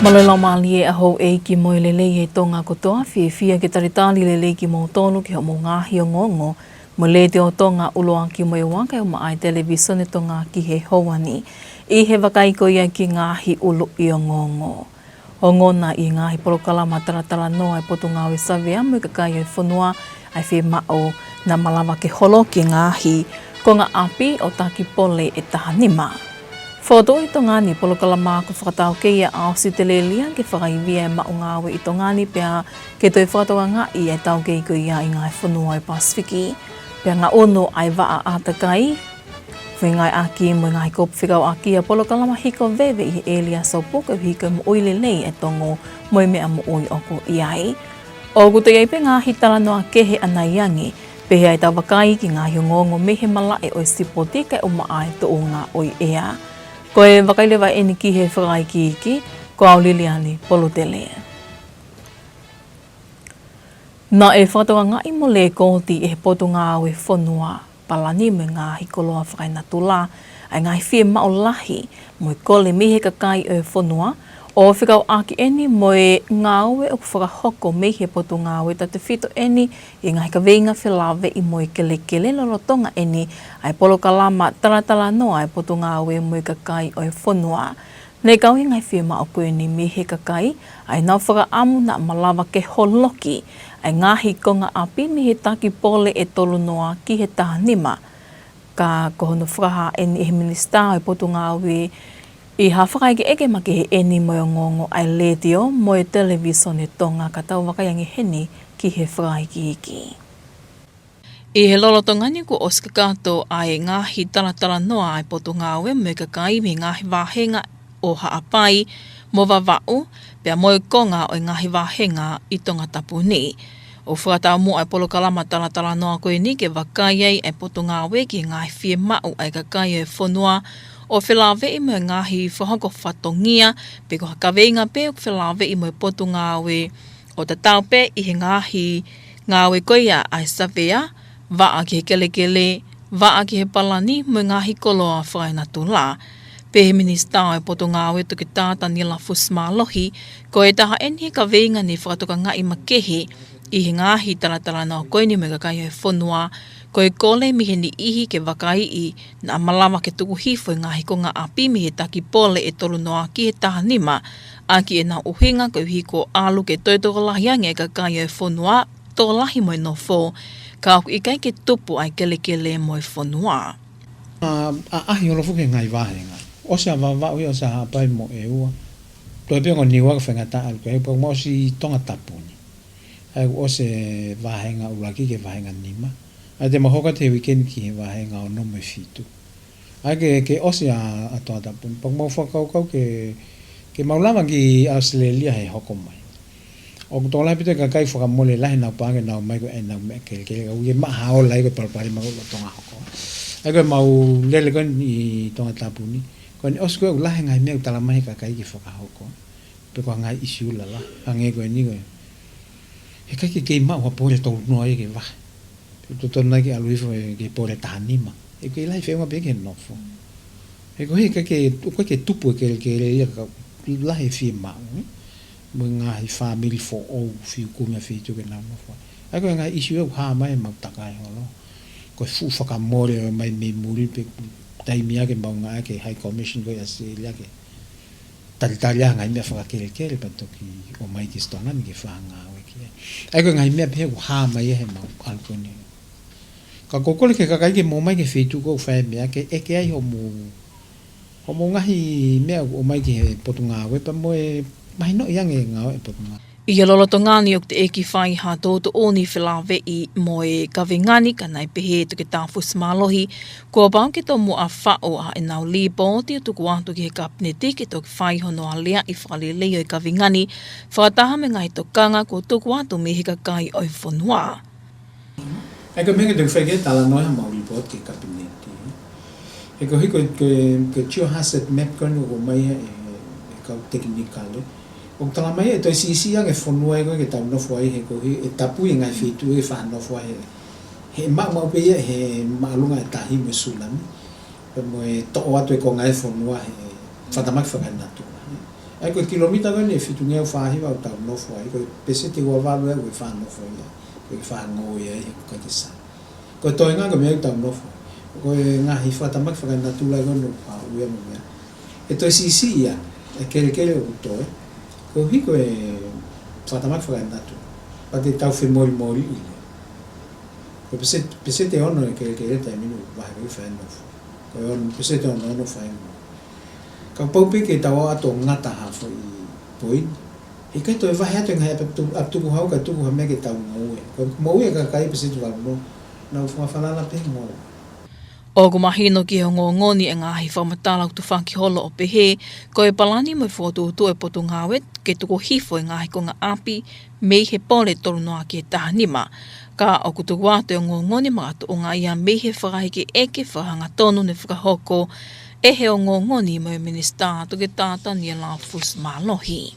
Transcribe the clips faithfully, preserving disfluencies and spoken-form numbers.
Mālō e laumālie ʻa houʻeiki mo e lelei ʻa Tonga kotoa, fiefia ke talitali lelei kimoutolu ki hoʻomou ngaahi ongoongo mei he Letiō Tonga ʻUluaki mo e Ua kae ʻumaʻā e Televīsone Tonga ki he houa ni. ʻI he vakai ko ia ki he ngaahi ʻuluʻi ongoongo. Ongona ʻi he ngaahi polokalama talatalanoa ʻa e Potungāue Savea mo e kakai ʻo e fonua ʻa e fiemaʻu naʻa malava ke holoki e ngaahi konga ʻapi ʻo Takipole ʻe taha nima. Fokotuʻu ʻi Tonga ni e polokalama kuo fakataukei ʻa ʻAositelēlia ke fakaivia e maʻu ngāue ʻi Tonga ni pea ke toe fakatokangaʻi e taukei ko ia ʻi he ngaahi fonua ʻo e Pasifiki. Pea ngaʻunu ʻa e vaʻa ʻātakai, fengāueʻaki mo e ngaahi kupu fekauʻaki ʻa e polokalama hiko veve ʻi he ʻēlia Sopu koeʻuhi ko e moʻui lelei ʻa e tongo mo e meʻa moʻui ʻoku ʻi ai. ʻOku toe ʻi ai pē ngaahi talanoa kehe ʻanai ange, pehē ʻa ʻetau vakai ki he ngaahi ongoongo mei he malaʻe ʻo e sipoti kae ʻumaʻā e tuʻunga ʻo e ʻea. Ko e vakai leva eni ki he fakaikiiki, ko au Liliani Polutele. Naʻe fakatokangaʻi mo lekooti ʻe he Potungāue Fonua, Palani mo e Ngaahi Koloa Fakaenatula ʻa e ngaahi fiemaʻu lahi mo e kole mei he kakai ʻo e fonua, ʻo fekauʻaki eni mo e ngāue ʻoku fakahoko mei he Potungāue, tautefito eni ʻi he ngaahi kaveinga felāveʻi mo e kelekele lolotonga eni ʻa e polokalama talatalanoa ʻa e Potungāue mo e kakai ʻo e fonua. Naʻe kau ʻi he ngaahi fiemaʻu ko eni mei he kakai ʻa ʻenau fakaʻamu naʻa malava ke holoki ʻa e ngaahi konga ʻapi mei he Takipole ʻe tolu noa ki he taha nima. Ka ko hono fakahā eni ʻe he Minisitā ʻo e Potungāue ʻi ha fakaʻekeʻeke makehe eni mo e ongoongo ʻa e Letiō mo e Televīsone Tonga, ka tau vakai ange heni ki he fakaikiiki. ʻI he lolotonga ni kuo ʻosi kakato ʻa e ngaahi talatalanoa ʻa e Potungāue mo e kakai mei he ngaahi vāhenga ʻo Haʻapai mo Vavaʻu, pea mo e konga ʻo e ngaahi vāhenga ʻi Tongatapu ni. ʻOku fakataumuʻa e polokalama talatalanoa ko eni ke vakai ai ʻa e Potungāue ki he ngaahi fiemaʻu ʻa e kakai ʻo e fonua, ʻo felāveʻi mo e ngaahi fakahoko fatongia, pe ko ha kaveinga pē ʻoku felāveʻi mo e Potungāue, ʻo tatau pē ʻi he ngaahi ngāue ko ia ʻa e savea, vaʻa ki he kelekele, vaʻa ki he palani mo e ngaahi koloa fakaenatula. Pehē ʻe he Minisitā ʻo e Potungāue Toketā Taniela Fusimālohi, ko e taha eni e kaveinga naʻe fakatokangaʻi makehe ʻi he ngaahi talatalanoa ko eni mo e kakai ʻo e fonua, ko e kole mei he niʻihi ke vakaiʻi naʻa malava ke tuku hifo e ngaahi konga ʻapi mei he Takipole ʻe tolu noa ki he taha nima, ʻaki ʻenau ʻuhinga koeʻuhi ko e ʻalu ke toe tokolahi ange e kakai ʻo e fonua, tokolahi mo e nofo, ka ʻoku ʻikai ke tupu ʻa e kelekele mo e fonua. ʻA, ʻaʻahi holo foki he ngaahi vāhenga. ʻOsi ʻa Vavaʻu ia, ʻosi ʻa Haʻapai mo ʻEua. Toe pē ongo Niua ka faingataʻa ʻalu ki ai, pea mau ʻosi Tongatapu ni. ʻA ia kuo ʻosi e vāhenga ʻuluaki ki he vāhenga nima. ʻA ia te mau hoko atu he uike ni ki he vāhenga ono mo e fitu. ʻA ia ke, ke ʻosi ʻa, ʻa Tongatapu ni, pea mau fakakaukau ke, ke mau lava ki ʻAositelēlia he hoko mai. ʻOku tokolahi pē ʻa e kakai fakamole lahi ʻenau paʻanga ke nau ōmai ko ʻenau meʻa kelekele, ka ʻoku ʻikai ke maʻu ha ola ia ko e palopalema ko e lolotonga hoko. ʻA ia ko e mau lele ko eni ʻi Tongatapu ni, ko eni ʻosi ko ē ʻoku lahi e ngaahi meʻa ʻoku talamai ʻe he kakai ke fakahoko. Pe ko ha ngaahi ʻīsiu lalahi, hangē ko eni ko e, heʻikai ke kei maʻu ha pole ʻe tolu noa ia ke vahe. Pe totonu ai ke ʻalu hifo ki he pole ʻe taha nima. ʻOku kei lahi e feʻunga pē ki he nofo. He ko e heʻikai ke, ʻoku ʻikai ke tupu e kelekele ia ka ʻoku lahi e fiemaʻu, ē? Mo e ngaahi fāmili foʻou, fiu kumi ʻa e feituʻu ke nau nofo ai. ʻA ia ko e ngaahi ʻīsiu ʻoku hā mai ʻemau takai holo. Ko e fuʻu fakamole ʻo ʻomai mei muli pē, taimi ia ke mau ngāueʻaki e High Commission ko ia ʻa ʻAositelēlia ke talitali ʻa e ngaahi meʻa fakakelekele pea toki ʻomai ki Tonga ni ke fakangāueʻaki ai. ʻA ia ko e ngaahi meʻa pehē ʻoku hā mai ia heʻemau ʻalu ko eni. Ka ʻoku ou kole ki he kakai ke mou ōmai ki he feituʻu ʻoku fai e meʻa ke ʻeke ai hoʻomou, hoʻomou ngaahi meʻa ʻoku ʻomai ki he Potungāue pea mo e mahinoʻi ange e ngāue ʻa e Potungāue. ʻI he lolotonga ni ʻoku teʻeki fai ha tuʻutuʻuni felāveʻi mo e kaveinga ni, ka naʻe pehē ʻe Toketā Fusimālohi, kuo pau ke tomuʻa faʻu ʻa ʻenau līpooti ʻo tuku atu ki he Kapineti ke toki fai hono aleaʻi fakalelei ʻo e kaveinga ni, fakataha mo e ngaahi tokanga kuo tuku atu mei he kakai ʻo e fonua. ʻA ia ko e meʻa ke toki fai ki ai e talanoa ʻi haʻamau līpooti ki he Kapineti. He koeʻuhi ko e, ko e, ko e geohazard map ko eni ʻoku ʻomai ʻe, ʻe he kau tekinikale. ʻOku talamai ʻe toe siʻisiʻi ange e fonua ia ko ē ke tau nofo ai he koeʻuhi ʻe tapui e ngaahi feituʻu ʻe fakanofo ai he, he maʻumaʻu pē ia he māʻolunga e tahi mo e sunami. Pea mo e toʻo atu e konga e fonua he fakatamaki fakaenatula. ʻA ia ko e kilomita ko eni ʻe fitungeau fāhiva ʻoku tau nofo ai, ko e peseti ua valu ʻoku ʻikai ke fai ha nofo ia, ʻoku ʻikai ke fai ha ngoue ia he ʻoku ʻikai ke sai. Ko e toenga ko e meʻa ʻoku tau nofo. Ko e ngaahi fakatamaki fakaenatula ko eni ʻoku pau ia mo e meʻa. ʻE toe siʻisiʻi ia, ʻa e kelekele ʻoku toe. Koeʻuhi ko e fakatamaki fakaenatula. Pea te tau femolimoliʻi ia. Ko e peseti, peseti ʻe ono ʻa e kelekele taimi ni ʻoku vahe ʻoku fai ha nofo. Ko e ono, peseti ʻe ono ʻoku fai ha nofo. Kapau pē ke tau ʻalu atu ʻo ngata ha foʻi poini, ʻe ʻikai toe vahe atu e ngaahi ʻapi tuku, ʻapi tukuhau kae tuku ha meʻa ke tau ngoue. Ko e moʻui ʻa e kakai peseti ʻe valu noa, nau fakafalala pē he ngoue. ʻOku mahino ki he ongoongo ni e ngaahi fakamatala ʻoku tufaki holo ʻo pehē, ko e palani mo e fokotuʻutuʻu ʻa e Potungāue ke tuku hifo e ngaahi konga ʻapi mei he pole tolu noa ki he taha nima. Ka ʻoku tuku atu e ongoongo ni makatuʻunga ia mei he fakahiki ʻeke fakahangatonu ne fakahoko ʻe he ongoongo ni mo e Minisitā Toketā Taniela Fusimālohi.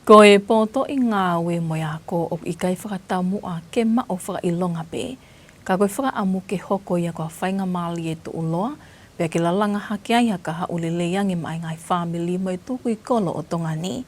Ko e potoʻi ngāue mo e ako ʻoku ʻikai fakataumuʻa ke maʻu fakaʻilonga pē, ka ko e fakaʻamu ke hoko ia ko ha faingamālie tuʻuloa, pea ke lalanga hake ai ha kahaʻu lelei ange maʻa e ngaahi fāmili mo e tukui kolo ʻo Tonga ni.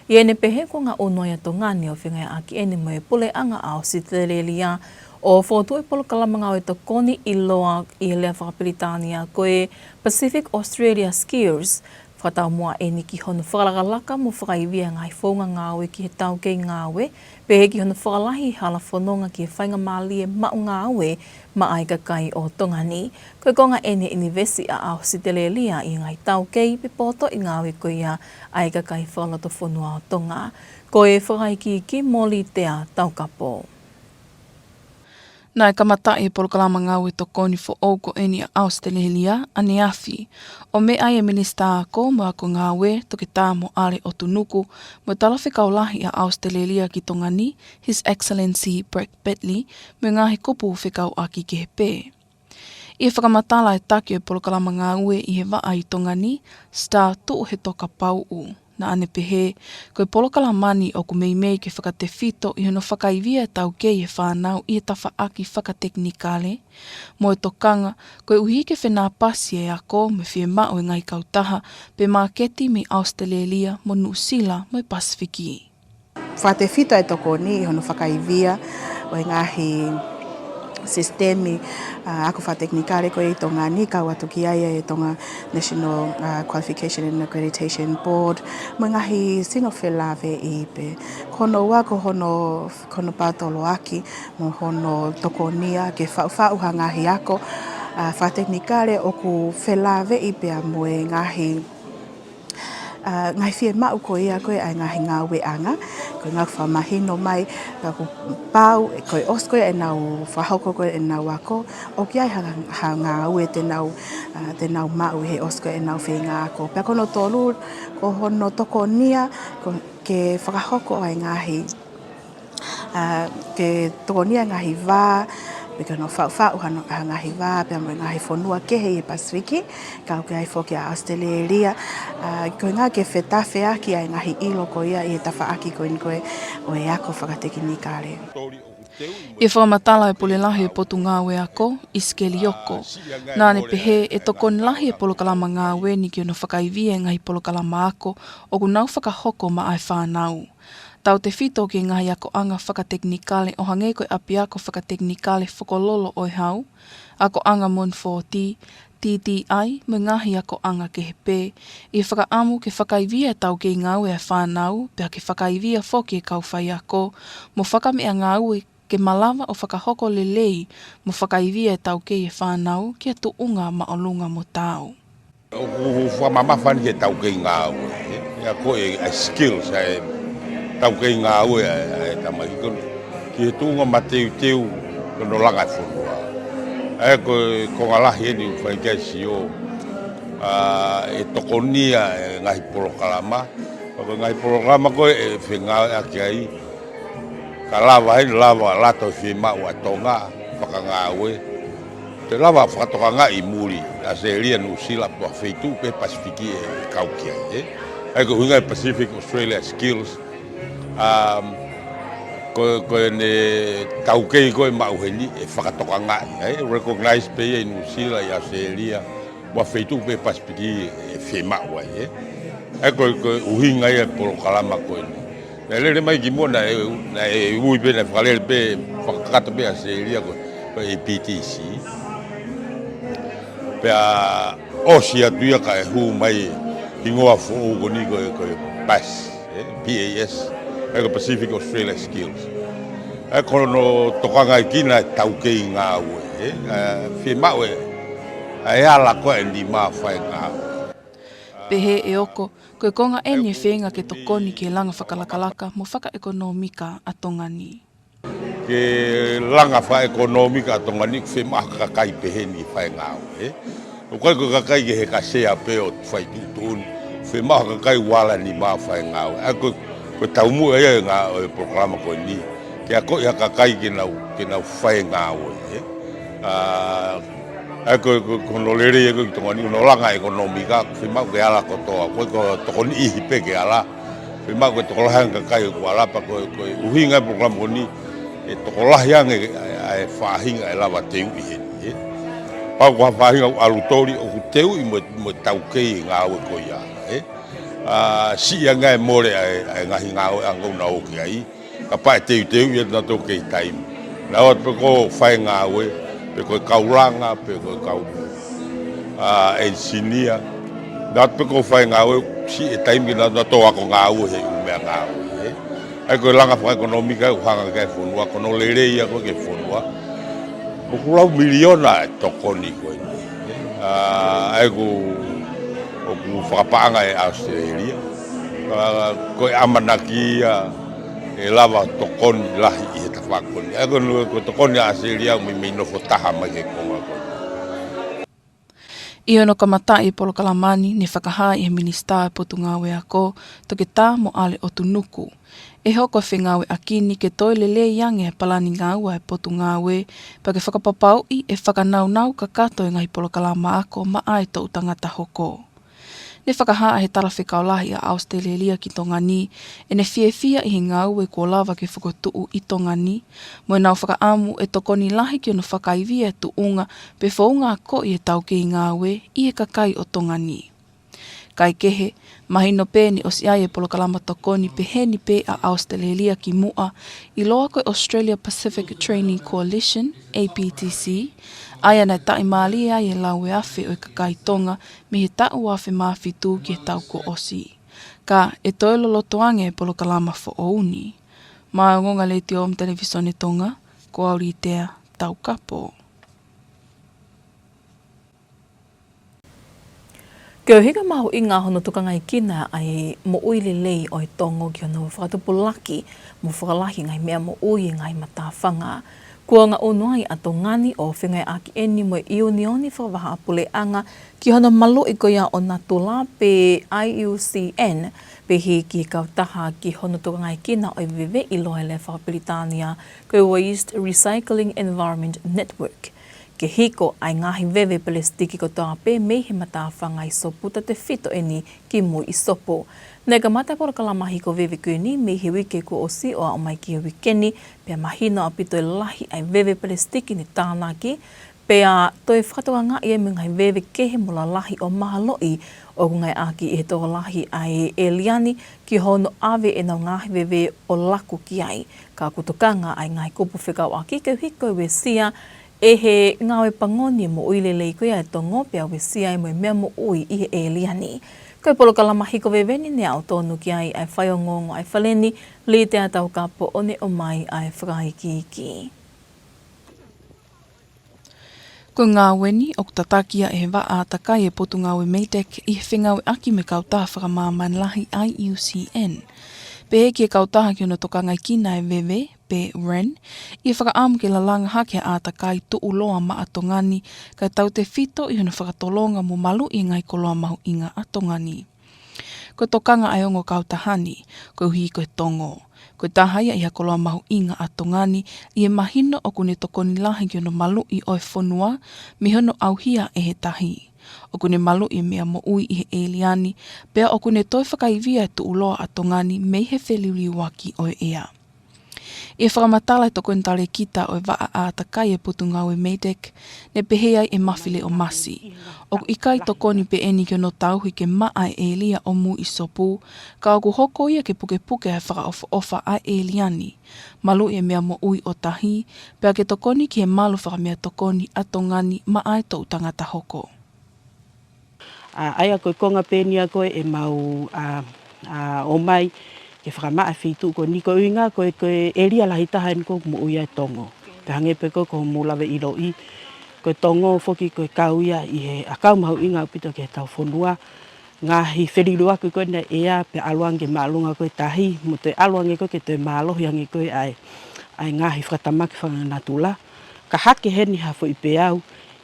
ʻI heʻene pehē kuo ngaʻunu ai ʻa Tonga ni ʻo fengāueʻaki eni mo e Puleʻanga ʻAositelēlia ʻo fokotuʻu e polokalama ngāue tokoni ʻiloa ʻi he lea fakapilitānia ko e Pacific Australia Skills, fakataumuʻa eni ki hono fakalakalaka mo fakaivia e ngaahi founga ngāue ki he taukei ngāue, pehē ki hono fakalahi e hala fononga ki he faingamālie maʻu ngāue maʻa e kakai ʻo Tonga ni. Ko e konga eni e ʻUnivēsiti ʻa ʻAositelēlia ʻi he ngaahi taukei pe potoʻi ngāue ko ia ʻa e kakai fakalotofonua ʻo Tonga. Ko e fakaikiiki Molitea Taukapo. Naʻe kamataʻi e polokalama ngāue tokoni foʻou ko eni ʻa ʻAositelēlia ʻaneafi, ʻo meʻa ai e Minisitā Ako mo e Ako Ngāue, Toketā Moʻale ʻOtunuku, mo e Talafekau Lahi ʻa ʻAositelēlia ki Tonga ni, His Excellency Brad Bradley, mo e ngaahi kupu fekauʻaki kehe pē. ʻI he fakamatala ʻa e taki ʻo e polokalama ngāue ʻi he vaʻa ʻi Tonga ni, Star Tuʻuhetokapauʻu, naʻa ne pehē, ko e polokalama ni ʻoku meimei ke fakatefito ʻi hono fakaivia e taukei e fānau ʻi he tafaʻaki fakatekinikale mo e tokanga, koeʻuhi ke fenāpasi e ako mo e fiemaʻu e ngaahi kautaha pe māketi mei ʻAositelēlia mo Nuʻusila mo e Pasifiki. Fakatefito e tokoni ʻi hono fakaivia ʻo e ngaahi sisitemi, ʻa, ako fakatekinikale ko ē ʻi Tonga ni, kau atu ki ai e Tonga National, ʻa, Qualification and Accreditation Board, mo e ngaahi sino felāveʻi pē. Ko hono ua ko hono, ko hono paotoloaki mo hono tokonia ke faʻufaʻu ha ngaahi ako, ʻa, fakatekinikale ʻoku felāveʻi pea mo e ngaahi ʻa, ngaahi fiemaʻu ko ia ko ē ʻa e ngaahi ngāueʻanga, ko e ngāue fakamahino mai, ka kuo pau, ko e ʻosi ko ē ʻenau fakahoko ko ē ʻenau ako, ʻoku ʻi ai ha, ha ngāue te nau, ʻa, te nau maʻu he ʻosi ko ē ʻenau feinga ako. Pea ko hono tolu, ko hono tokonia, ko, ke fakahoko ʻa e ngaahi ʻa, ke tokonia ngaahi vā, pe ke nau faʻufaʻu hano, ha ngaahi vā, pea mo e ngaahi fonua kehe ʻi he Pasifiki, kau ki ai foki ʻa ʻAositelēlia, ʻa, ko e ʻuhinga ke fetafeaki ʻa e ngaahi ʻilo ko ia ʻi he tafaʻaki ko eni ko ē ʻo e ako fakatekinikale. ʻI he fakamatala ʻa e Pule Lahi ʻo e Potungāue Ako, ʻIsikeli Oko, naʻa ne pehē ʻe tokoni lahi e polokalama ngāue ni ki hono fakaivia e ngaahi polokalama ako ʻoku nau fakahoko maʻa e fānau. Tautefito ki he ngaahi akoʻanga fakatekinikale ʻo hangē ko e ʻApiako Fakatekinikale Fokololo ʻo e Hau, akoʻanga Monfoti, T T I, mo e ngaahi akoʻanga kehe pē, ʻi he fakaʻamu ke fakaivia e taukei ngāue ʻa e fānau, pea ke fakaivia foki e kau faiako mo fakameʻangāue ke malava ʻo fakahoko lelei mo fakaivia e taukei e fānau ki ha tuʻunga māʻolunga mo taau. ʻOku fakamamafa eni ki he taukei ngāue, ē? ʻA ia ko e, ʻa e skills, ʻa e taukei ngāue, ʻa e, ʻa e tamaiki ko eni. Ki he tuʻunga mateuteu ki hono langa e fonua. ʻA ia ko e konga lahi eni ʻoku fai ki ai e sio, ʻa, ʻe tokonia e ngaahi polokalama. Ko e ngaahi polokalama ko ē ʻe fengāueʻaki ai, ka lava ai, lava ʻo lato e fiemaʻu ʻa Tonga, fakangāue. Te lava fakatokangaʻi muli, ʻAositelēlia, Nuʻusila, pe ko ha feituʻu pē Pasifiki ʻe kau ki ai, ē? ʻA ia ko e ʻuhinga e Pacific Australia Skills, um, ko, ko ʻene taukei ko ē maʻu heni ʻe fakatokangaʻi, ē? Recognize pē ia ʻi Nuʻusila, ʻi ʻAositelēlia, Ua feituʻu pē pasipiki ʻe fiemaʻu ai, ē. ʻA ia ko e, ko e ʻuhinga ia e polokalama ko eni. Naʻe lele mai kimuʻa naʻe, naʻe ui pē, naʻe fakalele pē, fakakakato pē ʻAositelēlia ko, ko e P T C. Pea ʻosi atu ia kae hū mai hingoa foʻou ko eni ko e, ko e PASS, ē, P A S, ʻa ia ko e Pacific Australia Skills. ʻA ia ko hono tokangaekina e taukei ngāue, ē, ʻa e fiemaʻu ē, ʻa e ala ko ē ʻa e nima faingāue. Pehē ʻe ʻOko, ko e konga eni e feinga ke tokoni ki he langa fakalakalaka mo fakaʻekonōmika ʻa Tonga ni. Ke langa fakaʻekonōmika ʻa Tonga ni, ʻoku fiemaʻu ha kakai pehē ni faingāue, ē. ʻOku ʻikai ko e kakai ke he kasea pē ʻo fai tuʻutuʻuni, fiemaʻu ha kakai ʻoku ala nima faingāue. ʻA ia ko, ko e taumuʻa ia e ngā, ʻo e polokalama ko eni. Ke akoʻi ha kakai ke nau, ke nau faingāue, ē. ʻA, ʻa ia ko, ko, ko hono lelei ia ko e Tonga ni, hono langa ʻekonōmika, fiemaʻu ke ala kotoa, ʻoku ʻikai ko e tokoni ʻihi pē ke ala, fiemaʻu ke tokolahi ange kakai ʻoku ala pea ko, ko e ʻuhinga e polokalama ko eni, ʻe tokolahi ange ʻa e, ʻa e faʻahinga ʻe lava teuʻi heni, ē. Pau ko ha faʻahinga ʻoku ʻalu toli ʻoku teuʻi mo, mo taukei e ngāue ko ia, ē. ʻA, siʻi ange e mole ʻa e, ʻa e ngaahi ngāue ʻa ʻoku nau ō ki ai. Kapau ʻe teuteu ia nautolu kei taimi. Naʻa ʻoatu pē ko e faingāue, pe ko e kau langa, pe ko e kau, ʻa, enisinia. Naʻa ʻoatu pē ko e faingāue, siʻi e taimi ke nau, nautolu ako ngāue he ʻū meʻangāue, ē. ʻA ia ko e langa fakaʻekonōmika ʻoku hanga ki ai e fonua, ko hono lelei ia ko ē ki he fonua. ʻOku lau miliona e tokoni ko eni. ʻA, ʻa ia ʻoku, ʻoku fakapaʻanga ʻe ʻAositelēlia. ʻA, ko e ʻamanaki ia ʻe lava tokoni lahi ʻi he tafaʻaki ko eni. ʻA ia ko e, ko e tokoni ʻa ʻAositelēlia ʻoku meimei nofo taha mai he konga ko eni. ʻI hono kamataʻi e polokalama ni, ne fakahā ʻe he Minisitā ʻo e Potungāue Ako, Toketā Moʻale ʻOtunuku, ʻe hoko e fengāueʻaki ni ke toe lelei ange e palani ngāue ʻa e Potungāue, pea ke fakapapauʻi ʻe fakanaunau kakato e ngaahi polokalama ako maʻa e toʻu tangata hoko. Ne fakahā ʻe he Talafekau Lahi ʻa ʻAositelēlia ki Tonga ni, ʻene fiefia ʻi he ngāue kuo lava ke fokotuʻu ʻi Tonga ni, mo ʻenau fakaʻamu ʻe tokoni lahi ki hono fakaivia e tuʻunga pe founga akoʻi e taukei ngāue ʻi he kakai ʻo Tonga ni. Kaekehe, mahino pē ne ʻosi ʻi ai e polokalama tokoni peheni pē ʻa ʻAositelēlia kimuʻa, ʻiloa ko e Australia Pacific Training Coalition, A P T C, ʻa ia naʻe taʻimālie ai e laueafe ʻo e kakai Tonga mei he taʻu ua afe mā fitu ki he taʻu kuo ʻosi. Ka ʻe toe loloto ange e polokalama foʻou ni. Maʻa e Ongoongo Letiō mo e Televīsone Tonga, ko au Litea Taukapo. Koeʻuhi ko e mahuʻinga hono tokangaekina ʻa e moʻui lelei ʻo e Tonga ki hono fakatupulaki mo fakalahi e ngaahi meʻa moʻui ʻi he ngaahi matāfanga, kuo ngaʻunu ai ʻa Tonga ni ʻo fengāueʻaki eni mo e ʻIunioni Fakavahaʻapuleʻanga ki hono maluʻi ko ia ʻo natula pe I U C N, pehē ki he kautaha ki hono tokangaekina ʻo e veve ʻiloa he lea fakapilitānia ko e Waste Recycling Environment Network. Ke hiko ʻa e ngaahi veve pelesitiki kotoa pē mei he matāfanga ʻi Sopu, tautefito eni ki mui ʻi Sopu. Naʻe kamata e polokalama hiko veve ko eni mei he uike kuo ʻosi ʻo aʻu mai ki he uike ni, pea mahino ʻaupito e lahi ʻa e veve pelesitiki ne tānaki, pea toe fakatokangaʻi ai mo e ngaahi veve kehe mo lalahi ʻo mahaloʻi ʻoku ngāueʻaki ʻi he tokolahi ʻa e ʻēlia ni ki hono ʻave ʻenau ngaahi veve ʻo laku ki ai. Ka ʻoku tokanga ʻa e ngaahi kupu fekauʻaki koeʻuhi ko e uesia ʻe he ngāue pangoni e moʻui lelei ko ia ʻa e Tonga pea uesia ai mo e meʻa moʻui ʻi he ʻēlia ni. Ko e polokalama hiko veve ni ne aʻu tonu ki ai ʻa e faiongoongo ʻa e fale ni, Litea Taukapo, ʻo ne ʻomai ʻa e fakaikiiki. Ko e ngāue ni ʻoku tataki ia ʻe he vaʻa ʻātakai e Potungāue MEIDECC ʻi he fengāueʻaki mo e kautaha fakamāmani lahi I U C N. Pehē ki he kautaha ki hono tokangaekina e veve, pe REN, ʻi he fakaʻamu ke lalanga hake ha ʻātakai tuʻuloa maʻa Tonga ni, kae tautefito ʻi hono fakatolonga mo maluʻi e ngaahi koloa mahuʻinga ʻa Tonga ni. Ko e tokanga ʻa e ongo kautaha ni, koeʻuhi ko e Tonga. Ko e taha ia ʻi ha koloa mahuʻinga ʻa Tonga ni, ʻi he mahino ʻoku ne tokoni lahi ki hono maluʻi ʻo e fonua, mei hono ʻauhia ʻe he tahi. ʻOku ne maluʻi e meʻa moʻui ʻi he ʻēlia ni, pea ʻoku ne toe fakaivia e tuʻuloa ʻa Tonga ni mei he feliuliuaki ʻo e ʻea. ʻI he fakamatala ʻa e tokoni talēkita ʻo e vaʻa ʻātakai ʻa e Potungāue MEIDECC, ne pehē ai ʻe Mafileʻo Masi, ʻoku ʻikai tokoni pē eni ki hono tauhi ke maʻa e ʻēlia ʻo Muiʻisopu, ka ʻoku hoko ia ke pukepuke ʻa e fakaʻofoʻofa ʻa e ʻēlia ni, maluʻi e meʻa moʻui ʻo tahi, pea ke tokoni ki he malu fakameʻatokoni ʻa Tonga ni maʻa e toʻu tangata hoko. ʻA, ʻa ia ko e konga pē eni ia ko ē ʻemau, ʻa, ʻa, ʻomai ke fakamaʻa e feituʻu ko eni, ko e ʻuhinga ko e, ko e ʻēlia lahi taha eni ʻoku moʻui ai e tongo. Pea hangē pē ko e, ko hoʻomou lava ʻiloʻi, ko e tongo foki ko e kau ia ʻi he ʻakau mahuʻinga ʻaupito ki heʻetau fonua, ngaahi feliliuaki ko ena ʻa e ʻea, pea ʻalu ange ki māʻolunga ko ē tahi, mo toe ʻalu ange ko ē ke toe mālohi ange ko ē ʻa e, ʻa e ngaahi fakatamaki fakanatula. Ka hake heni ha foʻi peau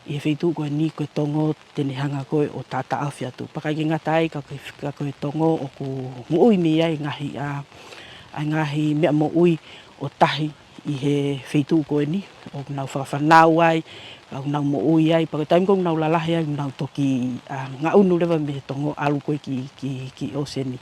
ʻi he feituʻu ko eni, ko e tongo te ne hanga ko ē ʻo taʻataʻofi atu. Pea ʻikai ke ngata ai, ka ko e, ka ko e tongo ʻoku moʻui mei ai e ngaahi, ʻa, ʻa e ngaahi meʻa moʻui ʻo tahi ʻi he feituʻu ko eni, ʻoku nau fakafanau ai, ʻoku nau moʻui ai, pea ko e taimi ko ē ʻoku nau lalahi ai, ʻoku nau toki, ʻa, ngaʻunu leva mei he tongo ʻalu ko ē ki, ki, ki ʻōseni.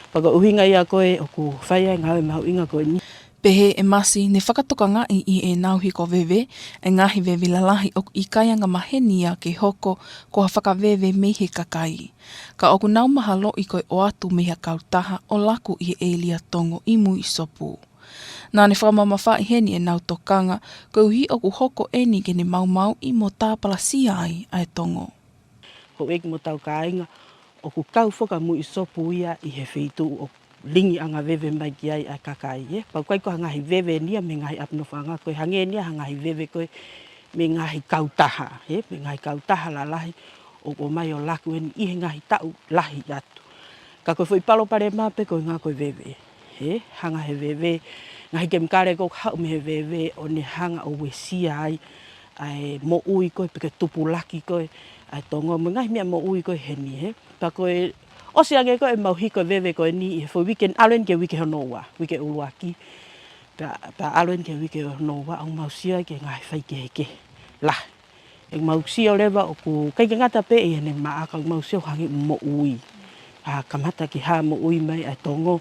Pea ko e ʻuhinga ia ko ē ʻoku fai ai e ngāue mahuʻinga ko eni. Pehē ʻe Masi, ne fakatokangaʻi ʻi heʻenau hiko veve ʻa e ngaahi veve lalahi ʻoku ʻikai angamaheni ia ke hoko ko ha fakaveve mei he kakai. Ka ʻoku nau mahaloʻi ko e ʻoatu mei ha kautaha ʻo laku ʻi he ʻēlia tongo ʻi Muiʻisopu. Naʻa ne fakamamafaʻi heni ʻenau tokanga, koeʻuhi ʻoku hoko eni ke ne maumauʻi mo tāpalasia ai ʻa e tongo. Houʻeiki mo hotau kāinga, ʻoku kau foki ʻa Muiʻisopu ia ʻi he feituʻu ʻoku lingiʻanga veve mai ki ai ʻa e kakai, ē. Pea ʻoku ʻikai ko ha ngaahi veve eni ia mei he ngaahi ʻapi nofoʻanga, ko e hangē eni ia ha ngaahi veve ko ē mei he ngaahi kautaha, ē, mei he ngaahi kautaha lalahi ʻoku ʻomai ʻo laku eni ʻi he ngaahi taʻu lahi atu. Ka ko e foʻi palopalema pē ko e ʻuhinga ko e veve, ē, hanga ʻe he veve, ngaahi kemikale ko ē ʻoku haʻu mei he veve ʻo ne hanga ʻo uesia ai ʻa e moʻui ko ē pe ko e tupulaki ko ē ʻa e tongo mo e ngaahi meʻa moʻui ko ē heni, ē. Pea ko e ʻosi ange ko ē ʻemau hiko veve ko eni ʻi he foʻi uike, ʻalu eni ki he uike hono ua, uike ʻuluaki. Pea, pea ʻalu eni ki he uike hono ua, ʻoku mau sio ai ki he ngaahi faikehekehe lahi. ʻOku mau sio leva ʻoku ʻikai ke ngata pē ʻi heʻene maʻa, ka ʻoku mau sio hangē ʻoku moʻui. ʻA, kamata ke hā moʻui mai ʻa e tongo.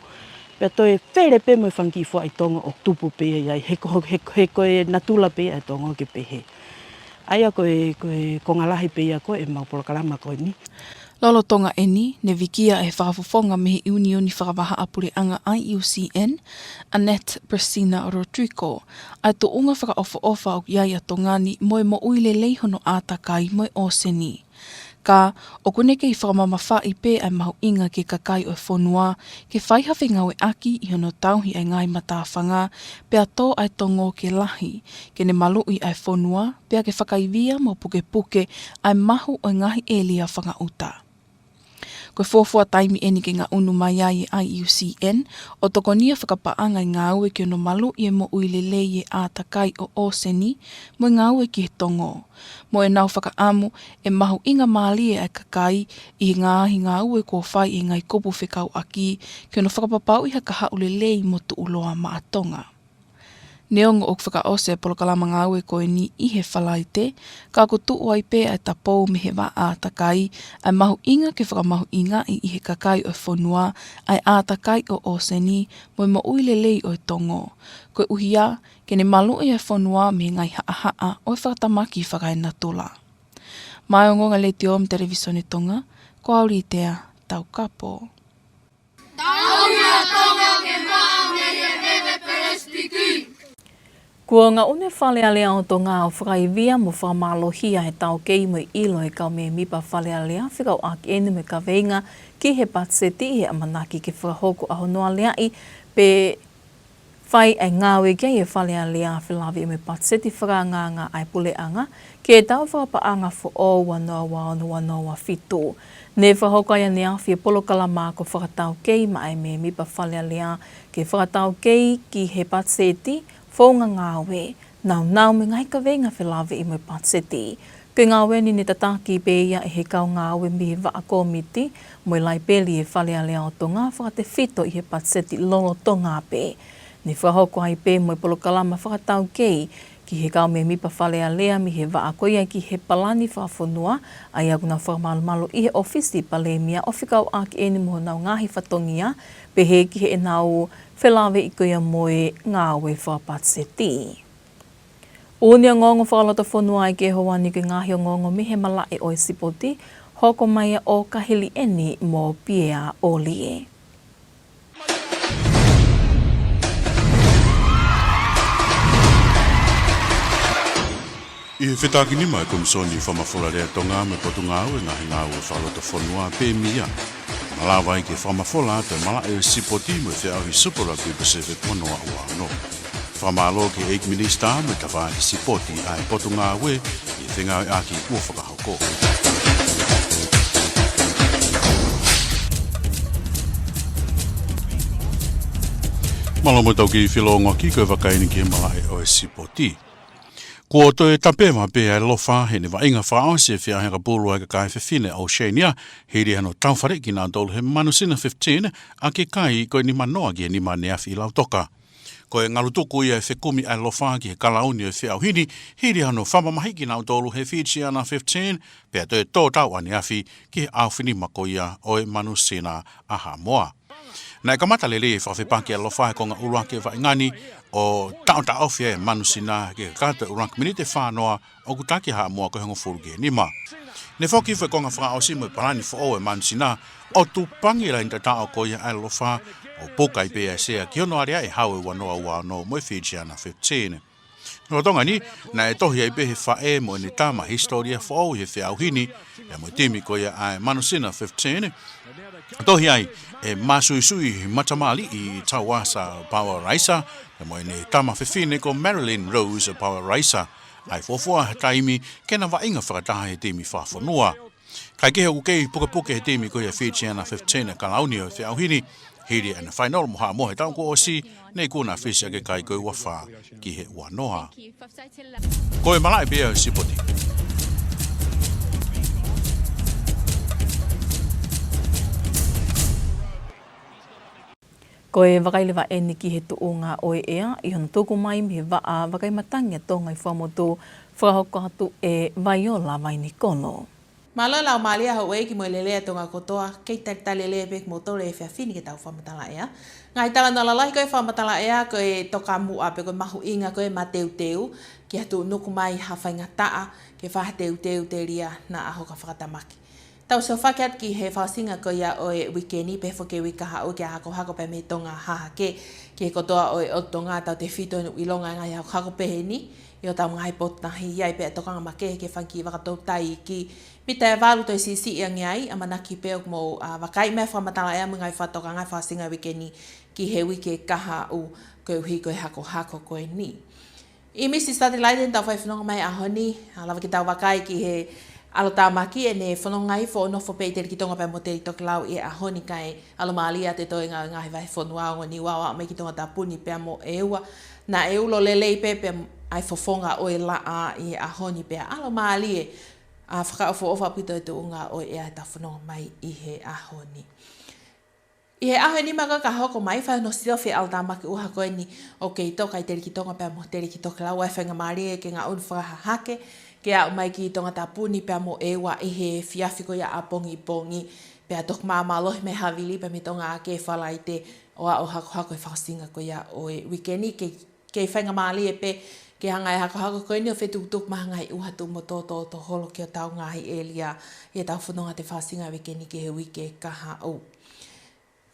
Pea toe fele pē mo e fanga kiʻi foʻi tongo ʻoku tupu pē ia ai, he ko, he, he ko e natula pē ia ʻa e tongo ke pehē. ʻA ia ko e, ko e konga lahi pē ia ko ē ʻemau polokalama ko eni. Lolotonga eni, ne vikia ʻe he fakafofonga mei he ʻIunioni Fakavahaʻapuleʻanga I U C N, Annette Pressina Rodrigo, ʻa e tuʻunga fakaʻofoʻofa ʻoku ʻi ai ʻa Tonga ni mo e moʻui lelei hono ʻātakai mo e ʻōseni. Ka, ʻoku ne kei fakamamafaʻi pē ʻa e mahuʻinga ki he kakai ʻo e fonua, ke fai ha fengāueʻaki ʻi hono tauhi ʻa e ngaahi matāfanga, pea tō ʻa e tongo ke lahi, ke ne maluʻi ʻa e fonua, pea ke fakaivia mo pukepuke ʻa e mahu ʻo e ngaahi ʻēlia fakaʻuta. Ko e fuofua taimi eni ke ngaʻunu mai ai ʻe I U C N, ʻo tokonia fakapaʻanga e ngāue ki hono maluʻi e moʻui lelei e ʻātakai ʻo ʻōseni, mo e ngāue ki he tongo. Mo ʻenau fakaʻamu, ʻe mahuʻinga mālie ʻa e kakai, ʻi he ngaahi ngāue kuo fai ʻe he ngaahi kupu fekauʻaki, ki hono fakapapauʻi ha kahaʻu lelei mo tuʻuloa maʻa Tonga. Neongo ʻoku fakaʻosi e polokalama ngāue ko eni ʻi he Falaite, ka ʻoku tuʻu ai pē ʻa e tapou mei he vaʻa ʻātakai, ʻa e mahuʻinga ke fakamahuʻingaʻi ʻi he kakai ʻo e fonua, ʻa e ʻātakai ʻo ʻōseni, mo e moʻui lelei ʻo e tongo. Koeʻuhi ia, ke ne maluʻi e fonua mei he ngaahi haʻahaʻa ʻo e fakatamaki fakaenatula. Maʻá e Ongoongo Letiō mo e Televisone Tonga, ko Aulitea Taukapo. Tauhi ʻa Tonga ke maʻa mei he veve pelesitiki. Kuo ngaʻunu e Fale Alea ʻo Tonga ʻo fakaivia mo fakamālohia e taukei mo e ʻilo e kau mēmipa Fale Alea fekauʻaki eni mo e kaveinga ki he patiseti ʻi he ʻamanaki ke fakahoko ʻa hono aleaʻi pe fai e ngāue ki ai e Fale Alea felāveʻi mo e patiseti fakaangaanga ʻa e puleʻanga, ki he taʻu fakapaʻanga foʻou ua noa ua ono ua noa ua fitu. Ne fakahoko ai ʻaneafi e polokalama ako fakataukei maʻá e mēmipa Fale Alea ke fakataukei ki he patiseti, founga ngāue, nāunau mo e ngaahi kaveinga felāveʻi mo e patiseti. Ko e ngāue ni ne tataki pē ia ʻe he kau ngāue mei he vaʻa kōmiti mo e laipeli e Fale Alea ʻo Tonga fakatefito ʻi he patiseti lolotonga pē. Ne fakahoko ai pē mo e polokalama fakataukei ki he kau mēmipa Fale Alea mei he vaʻa ko ia ki he palani fakafonua, ʻa ia ʻoku nau fakamalumalu ʻi he ʻōfisi Palēmia ʻo fekauʻaki eni mo honau ngaahi fatongia, pehē ki heʻenau felāveʻi ko ia mo e ngāue fakapatiseti. ʻUni ongoongo fakalotofonua ʻa e ʻEiki Hoani ki he ngaahi ongoongo mei he malaʻe ʻo e sipoti, hoko mai ʻo kahili eni mo Piea ʻOlie. ʻI he fetākinima ʻa e Komisoni Fakamafola Lea Tonga mo e Potungāue Ngaahi Ngāue Fakalotofonua, pē mei ai, malava ai ke fakamafola atu e malaʻe ʻo e sipoti mo e feʻauhi Super Rugby Pacific ua noa ua ono. Fakamālō ki he ʻEiki Minisitā mo e tafaʻaki sipoti ʻa e Potungāue ʻi he fengāueʻaki kuo fakahoko. Mālō mo tau kei felōngoaki ko e vakai eni ki he malaʻe ʻo e sipoti. Kuo toe tapeva pē ʻa e ʻaloʻofa heʻene vaʻinga fakaʻosi e feʻauhi hakapulu ʻa e kakai fefine Oceania, hili hano taufaleʻi kinautolu he Manusina fifteen, ʻaki e kai ko e nima noa ki he nima ʻaneafi ʻi Lautoka. Ko e ngalu tuku ia e fekumi ʻa e ʻaloʻofa ki he kalauni ʻo e feʻauhi ni, hili hano fakamamahiʻi kinautolu he Fijiana fifteen, pea toe tō tau ʻaneafi ki he ʻaofinima ko ia ʻo e Manusina ʻa Haʻamoa. Naʻe kamata lelei e fakafepaki ʻa e ʻaloʻofa he konga ʻuluaki e vaʻinga ni, ʻo taʻotaʻofi e Manusina ki he kakato ʻuluaki miniti ʻe fā noa, ʻoku taki ʻa Haʻamoa ko e hongofulu ki he nima. Ne foki hifo e konga fakaʻosi mo e palani foʻou ʻa e Manusina, ʻo tupangi e laini tataʻo ko ia ʻa e ʻaloʻofa, ʻo puka ai pē ʻa e sea ki hono aleaʻi ʻe he hau ʻe ua noa ua ono mo e Fijiana fifteen. Lolotonga ni, naʻe tohi ai pē ʻe he faʻē mo ʻene tama e hisitōlia foʻou ʻi he feʻauhi ni, pea mo e timi ko ia ʻa e Manusina fifteen. Tohi ai ʻe Masuisui Matamaliʻi Tauasa Power Racer, pea mo ʻene tama fefine ko Marilyn Rose Power Racer, ʻa e fuofua ha taimi ke na vaʻinga fakataha he timi fakafonua. Kaekehe ʻoku kei pukepuke he timi ko ia Fijiana fifteen e kalauni ʻo e feʻauhi ni, hili ʻena fainolo mo Haʻamoa he taʻu kuo ʻosi, ne ikuna ʻa Fisi ʻaki e kai ko e ua fā ki he ua noa. Ko e malaʻe pē ia ʻo e sipoti. Ko e vakai leva eni ki he tuʻunga ʻo e ʻea, ʻi hono tuku mai mei he vaʻa vakai matangi ʻa Tonga ʻi Fuaʻamotu, fakahoko atu ʻe Vaiola Vainikolo. Mālō e laumālie ʻa houʻeiki mo e lelei ʻa Tonga kotoa, kei talitali lelei pē kimoutolu he efiafi ni ki heʻetau fakamatala ʻea. Ngaahi talanoa lalahi ko e fakamatala ʻea, ko e tokamuʻa pe ko e mahuʻinga ko e mateuteu, ki ha tuʻunuku mai ha faingataʻa, ke fai ha teuteu telia naʻa hoko ʻo fakatamaki. Tau sio foki atu ki he fakaʻosinga ko ia ʻo e uike ni, pehē foki ki he uike kahaʻu ki he hakohako pea mei Tonga Hahake, ki he kotoa ʻo e ʻotu Tonga, tautefito ʻi hono ʻilonga e ngaahi hakohako pehē ni ʻi hotau ngaahi potungāue, ʻi ai pē ʻa e tokanga makehe ki he fanga kiʻi vaka toutai iiki, mita ʻe valu toe siʻisiʻi ange ai. ʻAmanaki pē ʻoku mou, ā, vakai mai e fakamatala ʻea mo e ngaahi fakatokanga he fakaʻosinga e uike ni ki he uike kahaʻu, koeʻuhi ko e hakohako ko eni. ʻI he misi satelaite ʻoku tau fai fononga mai he ʻaho ni, ʻa, lava ke tau vakai ki he ʻalotāmaki ʻene fononga ʻi Foʻou, nofo pē ʻi Telikitonga pea mo Telitokelau ʻi he ʻaho ni, kae ʻalomālie ʻa e toenga ʻo e ngaahi vahefonua ʻo Niuao ʻo aʻu mai ki Tongatapu ni pea mo ʻEua. Naʻe ulo lelei pē pea ʻa e fofonga ʻo e laʻā ʻi he ʻaho ni, pea ʻalomālie, ā, fakaʻofoʻofa ʻaupito e tuʻunga ʻo e ʻea heʻetau fononga mai ʻi he ʻaho ni. ʻI he ʻaho ʻe nima ka hoko mai, fai hono siofi e ʻalotāmaki ʻuha ko eni ʻoku kei toka ʻi Telikitonga pea mo Telitokelau, ʻa e faingamālie ke ngaʻunu fakahahake ke aʻu mai ki Tongatapu ni pea mo ʻEua ʻi he efiafi ko ia ʻapongipongi. Pea toki māmālohi mai e havili pea mei Tonga Hahake he Falaite, ʻo aʻu ʻo hakohako he fakaʻosinga ko ia ʻo e uike ni, ke, kei faingamālie pē ke hanga ʻe he hakohako ko eni ʻo fetukutuku mai ha ngaahi ʻuha tuʻu mo tōtōtō holo ki hotau ngaahi ʻēlia, ʻi heʻetau fononga he fakaʻosinga e uike ni ki he uike kahaʻu.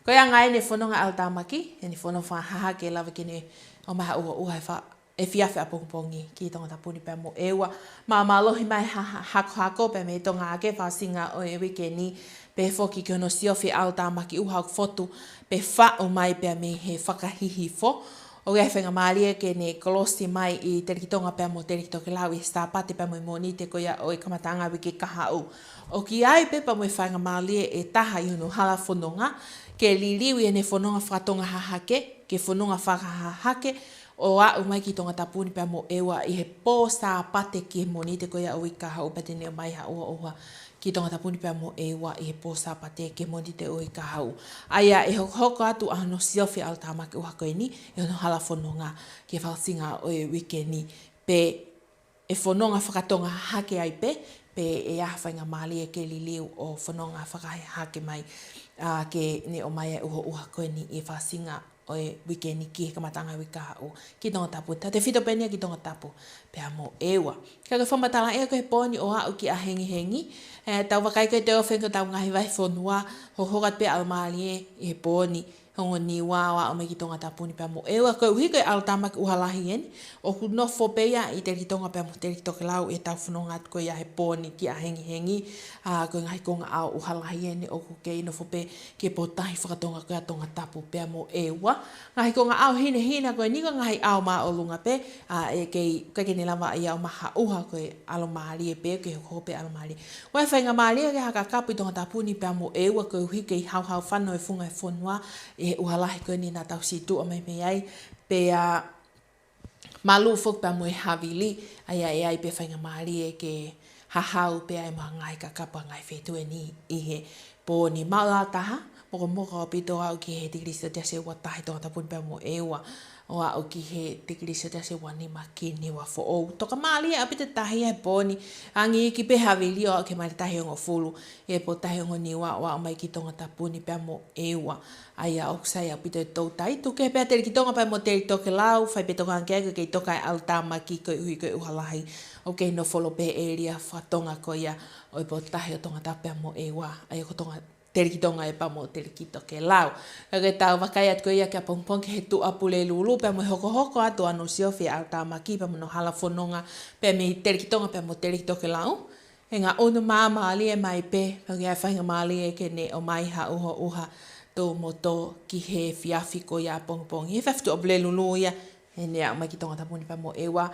Ko e anga eni e fononga e ʻalotāmaki, ʻene fononga fakahahake, lava ke ne ʻomai ha ʻuha ʻuha he fa-, efiafi ʻapongipongi ki Tongatapu ni pea mo ʻEua. Māmālohi mai ha-, ha-, hakohako pea mei Tonga Hahake he fakaʻosinga ʻo e uike ni, pehē foki ki hono siofi e ʻalotāmaki ʻuha ʻoku fotu pe faʻu mai pea mei he fakahihifo. ʻOku ʻi ai e faingamālie ke ne kolosi mai ʻi Telikitonga pea mo Telitokelau ʻi he Sāpate pea mo e Mōnite ko ia ʻo e kamataʻanga e uike kahaʻu. ʻOku ʻi ai pē pea mo e faingamālie ʻe taha ʻi hono hala fononga ke liliu ʻi heʻene fononga faka-Tonga Hahake, ke fononga fakahahake ʻo aʻu mai ki Tongatapu ni pea mo ʻEua ʻi he pō Sāpate ki he Mōnite ko ia ʻo e uike kahaʻu, pea te ne ʻomai ha ʻuha ʻuha ki Tongatapu ni pea mo ʻEua ʻi he pō Sāpate ki he Mōnite ʻo e uike kahaʻu. ʻA ia ʻe hokohoko atu ʻa hono siofi e ʻalotāmaki ʻuha ko eni ʻi hono hala fononga ki he fakaʻosinga ʻo e uike ni. pe ʻe fononga fakatonga hake ai pē, pe ʻe ʻi ai ha faingamālie ke liliu ʻo fononga fakahake mai, ā, ke ne ʻomai e ʻuhoʻuha ko eni ʻi he fakaʻosinga ʻo e uike ni ki he kamataʻanga uike kahaʻu ki Tongatapu. Tautefito pē eni ia ki Tongatapu pea mo ʻEua. Ka ko e fakamatala ʻea ko e he pō ni ʻo aʻu ki ʻahengihengi, ē, tau vakai ko e toe ofi ko ʻetau ngaahi vahefonua, hokohoko atu pē ʻalomālie ʻi he pō ni, ongo Niua ʻo aʻu mai ki Tongatapu ni pea mo ʻEua, koeʻuhi ko e ʻalotāmaki ʻuha lahi eni, ʻoku nofo pē ia ʻi Telekitonga pea mo Telekitokelau ʻi heʻetau fononga atu ko ia he pō ni ki ʻahengihengi, ā, ko e ngaahi konga ʻao ʻuha lahi eni ʻoku kei nofo pē ki he potutahi fakatonga ko ia ʻo Tongatapu pea mo ʻEua. Ngaahi konga ʻao hinehina ko eni ko e ngaahi ʻao māʻolunga pē, ā, ʻe kei, ʻikai ke ne lava ia ʻo maha ʻuha ko e ʻalomālie pē, ke hokohoko pē ʻalomālie. Ko e faingamālie ke ha kakapu ʻi Tongatapu ni pea mo ʻEua koeʻuhi kei hauhaufano e funga e fonua ʻi he ʻuha lahi ko eni naʻa tau situʻa mai mei ai. Pea malū foki pea mo e havili, ʻa ia ʻe ʻi ai pē faingamālie ke hahau pē ʻa e ngaahi kakapu ʻa e ngaahi feituʻu ni ʻi he pō ni. Maʻu lalo taha, mokomoku ʻaupito aʻu ki he tikilī selesiasi ʻe ua taha ʻi Tongatapu ni pea mo ʻEua, ʻo aʻu ki he tikilī selesiasi ʻe ua nima ki Niuafoʻou. Tokamālie ʻaupito tahi ʻa e pō ni, angi iiki pē havili ʻo aʻu ki he mali tahi hongofulu ʻi he potutahi ongo Niua ʻo aʻu mai ki Tongatapu ni pea mo ʻEua. ʻA ia ʻoku sai ʻaupito e toutai, tuku kehe pē ʻa Telekitonga pea mo Telekitokelau, fai pē tokanga ki ai, ko e kei toka e ʻalotāmaki koeʻuhi ko e ʻuha lahi, ʻoku kei nofo lōloa pē he ʻēlia fakatonga ko ia ʻo e potutahi ʻo Tongatapu pea mo ʻEua, ʻa ia ko Tonga, Telekitonga ē pea mo Telekitokelau. Ka ke tau vakai atu ko ia ki ʻapongipongi ki he Tuʻapulelulu pea mo e hokohoko atu hono siofi e ʻalotāmaki pea mo hono hala fononga pea mei Telekitonga pea mo Telekitokelau. ʻE ngaʻunu māmālie mai pē, ka ʻoku ʻi ai e faingamālie ke ne ʻomai ha ʻuhoʻuha tō moto ki he efiafi ko ia ʻapongipongi. He efiafi Tuʻapulelulu ia, ʻe ne aʻu mai ki Tongatapu ni pea mo ʻEua,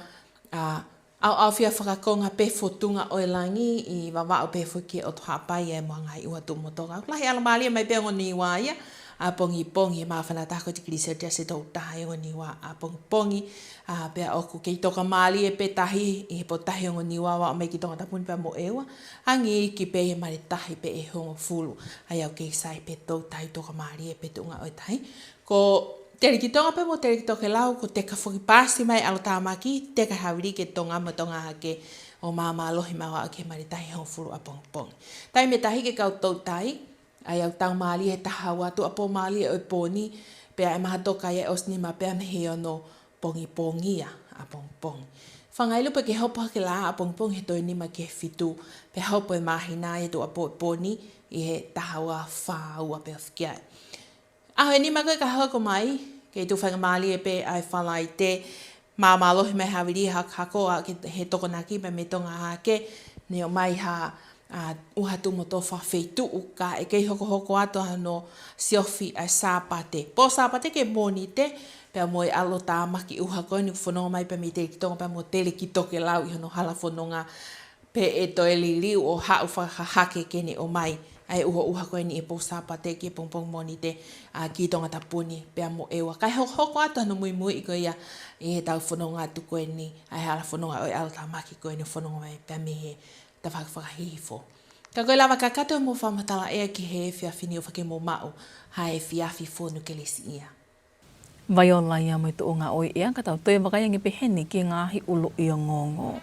ā, ʻaoʻaofia fakakonga pē fōtunga ʻo e langi ʻi Vavaʻu pehē foki ki he ʻOtu Haʻapai ʻa e ngaahi ʻuha tō moto. Ka ʻoku lahi ʻalomālie mai pē ongo Niua ia, ʻapongipongi he māfana taha ko e tikilī selesiasi ʻe tolu taha ʻi ongo Niua ʻapongipongi, ā, pea ʻoku kei tokamālie pē tahi ʻi he potutahi ongo Niua ʻo aʻu mai ki Tongatapu ni pea mo ʻEua, angi iiki pē ʻi he mali tahi pē ʻe hongofulu, ʻa ia ʻoku kei sai pē toutai, tokamālie pē tuʻunga ʻo e tahi. Ko Telekitonga pea mo Telekitokelau, ko e teka foki, pasi mai e ʻalotāmaki, teka e havili ki Tonga mo Tonga Hake ʻo māmālohi mai ʻo aʻu ki he mali tahi hongofulu ʻapongipongi. Taimi ʻe taha ke kau toutai, ʻa ia ʻoku tau mālie he taha ua tuʻuapō mālie ʻo e pō ni, pea ʻe maha toka ia ʻosi nima pea mei he ono pongipongi ia ʻapongipongi. Fanga ʻilo pē ke hopo hake e lā ʻapongipongi he toe nima ki he fitu, pea hopo e māhina ia tuʻuapō e pō ni ʻi he taha ua fā ua pea ofi ki ai. ʻAho ʻe nima ko ē ka hoko mai, kei tuʻu faingamālie pē ʻa e Falaite, māmālohi mai e havili, hakahako ʻa e, ki he Tokonaki pea mei Tonga Hake, ne ʻomai ha, ā, ʻuha tō moto fakafeituʻu, ka ʻe kei hokohoko atu hono siofi ʻa e Sāpate. Pō Sāpate ki he Mōnite, pea mo e ʻalotāmaki ʻuha ko eni ʻoku fononga mai pea mei Telekitonga pea mo Telekitokelau ʻi hono hala fononga, pe ʻe toe liliu ʻo haʻu fakahake ke ne ʻomai ʻa e ʻuhoʻuha ko eni he pō Sāpate ki he pongipongi Mōnite, ā, ki Tongatapu ni pea mo ʻEua. Kae hokohoko atu hono muimuiʻi ko ia ʻi heʻetau fononga atu ko eni, ʻa e hala fononga ʻo e ʻalotāmaki ko eni ʻoku fononga mai pea mei he tafaʻaki fakahihifo. Ka ko e lava kakato hoʻomou fakamatala ʻea ki he efiafi ni, ʻofa ke mou maʻu ha efiafi fonu kelesiʻia. Vai ola ia mo e tuʻunga ʻo e ʻea, ka tau toe vakai ange pē heni ki he ngaahi ʻuluʻi ongoongo.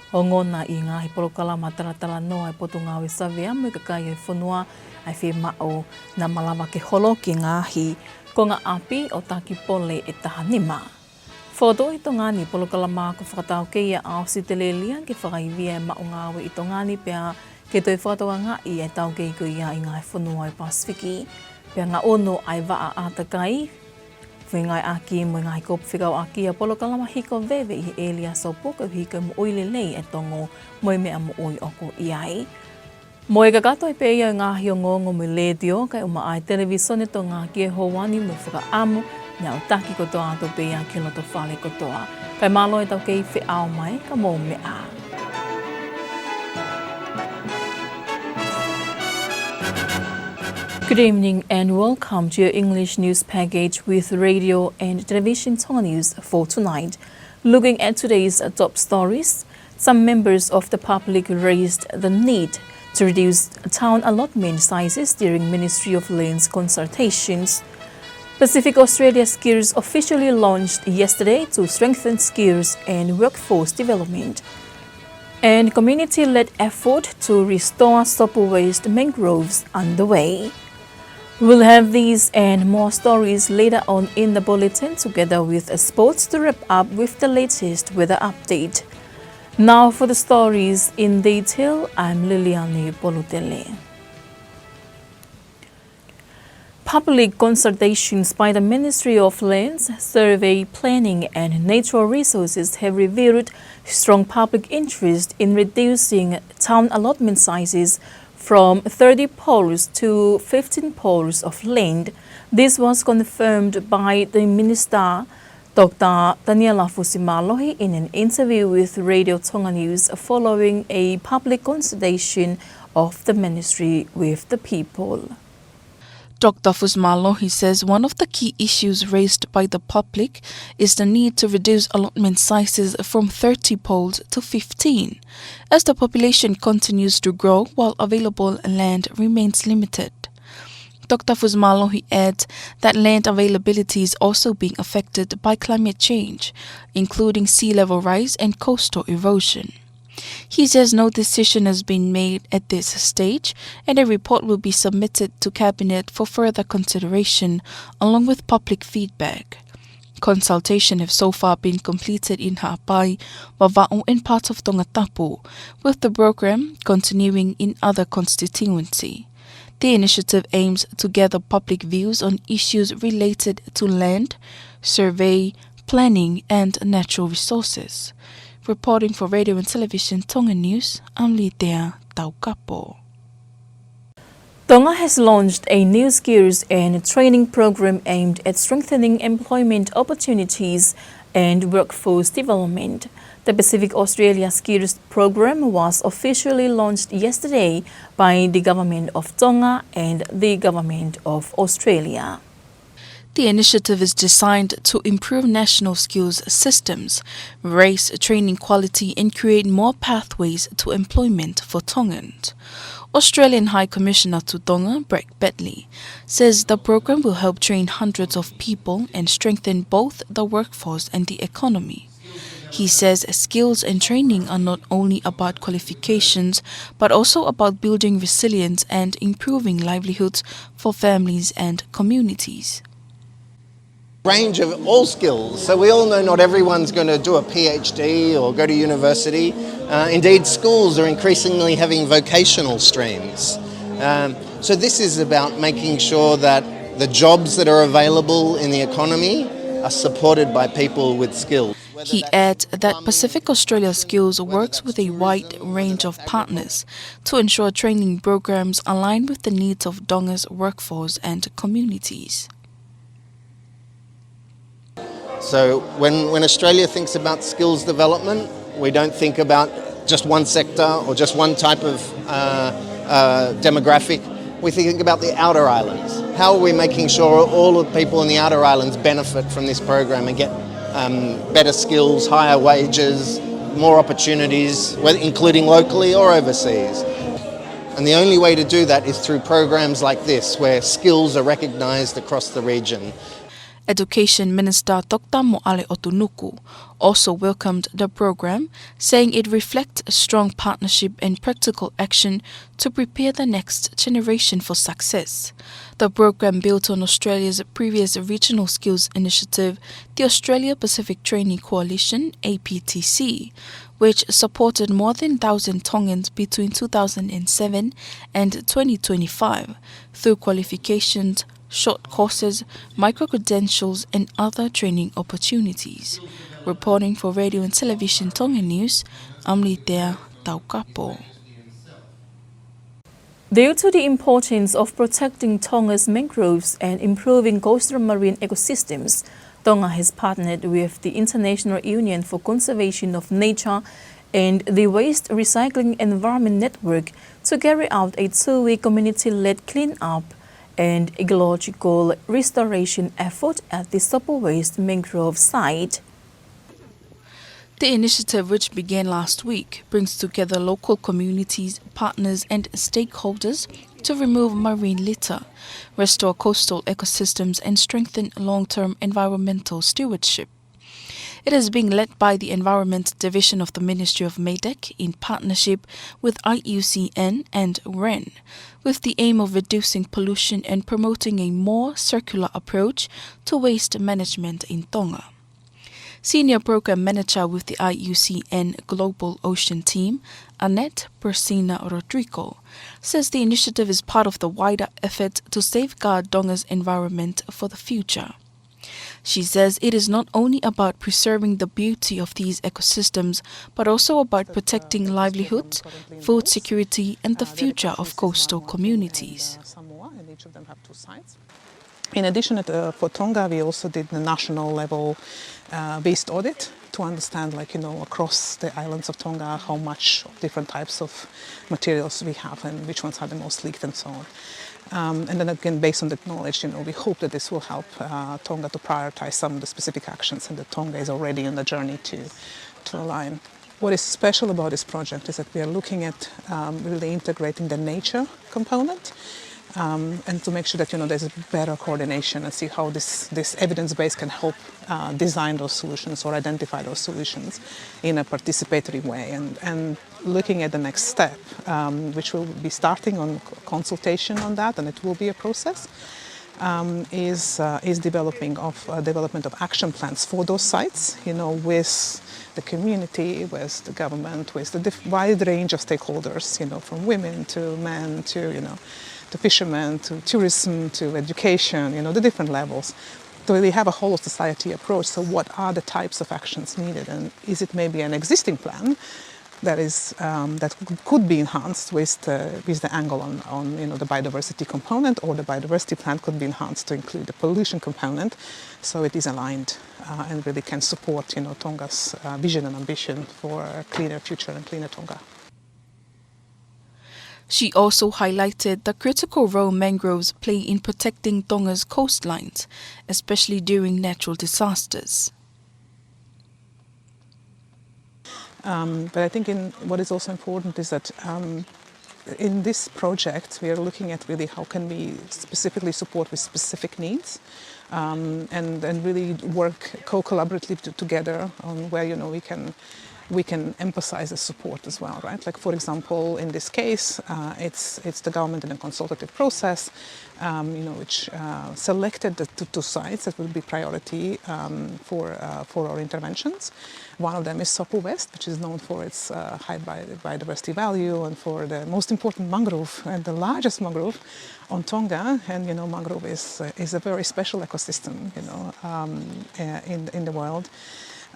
Ongona ʻi he ngaahi polokalama talatalanoa ʻa e Potungāue Savea mo e kakai ʻo e fonua ʻa e fiemaʻu naʻa malava ke holoki e ngaahi konga ʻapi ʻo taki pole ʻe taha nima. Fokotuʻu ʻi Tonga ni e polokalama ako fakataukei ʻa ʻAositelēlia ke fakaivia e maʻu ngāue ʻi Tonga ni pea ke toe fakatokangaʻi e taukei ko ia ʻi he ngaahi fonua ʻo e Pasifiki. Pea ngaʻunu ʻa e vaʻa ʻātakai, fengāueʻaki mo e ngaahi kupu fekauʻaki ʻa e polokalama hiko veve ʻi he ʻēlia sopu koeʻuhi ko e moʻui lelei e tongo mo e meʻa moʻui ʻoku ʻi ai. Mo e kakato ʻe pē ia ʻo e ngaahi ongoongo mei he Letiō kae ʻumaʻā e Televīsone Tonga ki he houa ni, mo e fakaʻamu naʻa tau taki kotoa atu pē ia ki he loto fale kotoa. Kae mālō e taukei feʻao mai, ka mou meʻa ā. Good evening and welcome to your English news package with Radio and Television Tonga News for tonight. Looking at today's top stories, some members of the public raised the need to reduce town allotment sizes during Ministry of Lands consultations. Pacific Australia Skills officially launched yesterday to strengthen skills and workforce development. And community-led effort to restore Sopu Waste mangroves underway. We'll have these and more stories later on in the bulletin, together with sports, to wrap up with the latest weather update. Now for the stories in detail, I'm Liliani Polutele. Public consultations by the Ministry of Lands, Survey, Planning and Natural Resources have revealed strong public interest in reducing town allotment sizes from thirty poles to fifteen poles of land. This was confirmed by the Minister, Doctor Taniela Fusimālohi, in an interview with Radio Tonga News following a public consultation of the ministry with the people. Doctor Fusimālohi says one of the key issues raised by the public is the need to reduce allotment sizes from thirty poles to fifteen, as the population continues to grow while available land remains limited. Doctor Fusimālohi adds that land availability is also being affected by climate change, including sea level rise and coastal erosion. He says no decision has been made at this stage, and a report will be submitted to Cabinet for further consideration, along with public feedback. Consultation have so far been completed in Haʻapai, Vavaʻu and parts of Tongatapu, with the program continuing in other constituency. The initiative aims to gather public views on issues related to land, survey, planning and natural resources. Reporting for Radio and Television Tonga News, I'm Litea Taukapo. Tonga has launched a new skills and training program aimed at strengthening employment opportunities and workforce development. The Pacific Australia Skills Program was officially launched yesterday by the Government of Tonga and the Government of Australia. The initiative is designed to improve national skills systems, raise training quality, and create more pathways to employment for Tongans. Australian High Commissioner to Tonga, Brad Batley, says the program will help train hundreds of people and strengthen both the workforce and the economy. He says skills and training are not only about qualifications, but also about building resilience and improving livelihoods for families and communities. Range of all skills. So we all know not everyone's gonna do a PhD or go to university. Uh, indeed, schools are increasingly having vocational streams. Um, so this is about making sure that the jobs that are available in the economy are supported by people with skills. He adds that Pacific Australia Skills works with a wide range of partners to ensure training programs align with the needs of Tonga's workforce and communities. So when, when Australia thinks about skills development, we don't think about just one sector or just one type of, uh, uh, demographic. We think about the outer islands. How are we making sure all the people in the outer islands benefit from this program and get, um, better skills, higher wages, more opportunities, whether, including locally or overseas? And the only way to do that is through programs like this, where skills are recognised across the region. Education Minister Doctor Moale ʻOtunuku also welcomed the program, saying it reflects a strong partnership and practical action to prepare the next generation for success. The program built on Australia's previous regional skills initiative, the Australia Pacific Training Coalition, A P T C, which supported more than thousand Tongans between two thousand and seven and twenty twenty-five through qualifications, short courses, micro-credentials, and other training opportunities. Reporting for Radio and Television Tonga News, I'm Litea Taukapo. Due to the importance of protecting Tonga's mangroves and improving coastal marine ecosystems, Tonga has partnered with the International Union for Conservation of Nature and the Waste Recycling Environment Network to carry out a two-week community-led clean-up and ecological restoration effort at the Sopu Waste mangrove site. The initiative, which began last week, brings together local communities, partners, and stakeholders to remove marine litter, restore coastal ecosystems, and strengthen long-term environmental stewardship. It is being led by the Environment Division of the Ministry of MEIDECC in partnership with I U C N and REN, with the aim of reducing pollution and promoting a more circular approach to waste management in Tonga. Senior Program Manager with the I U C N Global Ocean Team, Annette Brasina Rodrigo, says the initiative is part of the wider effort to safeguard Tonga's environment for the future. She says it is not only about preserving the beauty of these ecosystems, but also about protecting livelihoods, food security, and the future of coastal communities. In addition, at, uh, for Tonga, we also did the national level, uh, waste audit to understand, like, you know, across the islands of Tonga, how much of different types of materials we have and which ones are the most leaked and so on. Um, and then again, based on the knowledge, you know, we hope that this will help, uh, Tonga to prioritize some of the specific actions, and that Tonga is already on the journey to, to align. What is special about this project is that we are looking at, um, really integrating the nature component, um, and to make sure that, you know, there's a better coordination and see how this, this evidence base can help, uh, design those solutions or identify those solutions in a participatory way. And, and looking at the next step, um, which will be starting on c-, consultation on that, and it will be a process, um, is, uh, is developing of, uh, development of action plans for those sites, you know, with the community, with the government, with the diff-, wide range of stakeholders, you know, from women to men to, you know, to fishermen to tourism to education, you know, the different levels. So we have a whole of society approach. So what are the types of actions needed, and is it maybe an existing plan that is, um, that c-, could be enhanced with the, with the angle on, on, you know, the biodiversity component, or the biodiversity plan could be enhanced to include the pollution component, so it is aligned, uh, and really can support, you know, Tonga's, uh, vision and ambition for a cleaner future and cleaner Tonga. She also highlighted the critical role mangroves play in protecting Tonga's coastlines, especially during natural disasters. Um, but I think in, what is also important is that, um, in this project, we are looking at really how can we specifically support with specific needs, um, and, and really work co-collaboratively to-, together on where, you know, we can, we can emphasize the support as well, right? Like, for example, in this case, uh, it's, it's the government in a consultative process, um, you know, which, uh, selected the two, two sites that would be priority, um, for, uh, for our interventions. One of them is Sopu West, which is known for its, uh, high bi-, biodiversity value and for the most important mangrove and the largest mangrove on Tonga. And, you know, mangrove is, uh, is a very special ecosystem, you know, um, uh, in, in the world,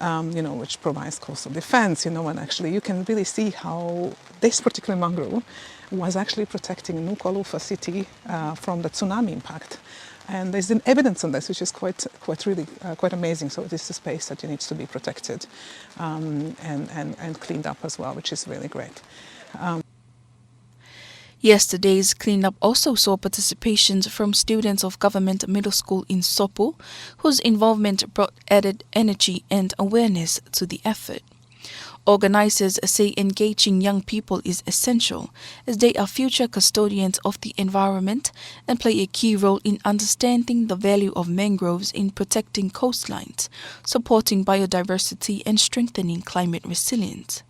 um, you know, which provides coastal defense, you know, and actually you can really see how this particular mangrove was actually protecting Nukuʻalofa city, uh, from the tsunami impact. And there's an evidence on this, which is quite, quite really, uh, quite amazing. So this is a space that needs to be protected, um, and, and, and cleaned up as well, which is really great. Um, Yesterday's cleanup also saw participations from students of Government Middle School in Sopu, whose involvement brought added energy and awareness to the effort. Organizers say engaging young people is essential, as they are future custodians of the environment and play a key role in understanding the value of mangroves in protecting coastlines, supporting biodiversity, and strengthening climate resilience.